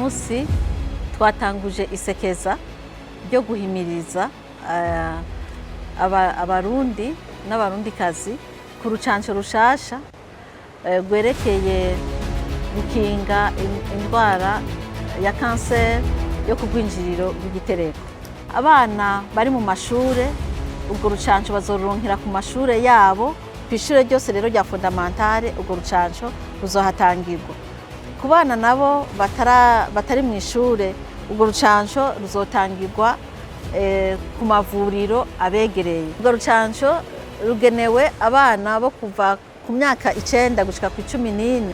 Munsi twatanguje isekeza ryo guhimiriza Abarundi n'Abarundikazi ku rucanco rushasha rwerekeye gukinga indwara ya kanseri yo ku rwinjiriro rw'igitereko. Abana bari mu mashure, urwo rucanco bazororonkera ku mashure yabo. Kw'ishure ryose rero rya fondamentale, urwo rucanco ruzohatangirwa. Ku bana nabo batari mw'ishure, urwo rucanco ruzotangirwa ku mavuriro abegereye. Urwo rucanco rugenewe abana bo kuva ku myaka 9 gushika ku 14.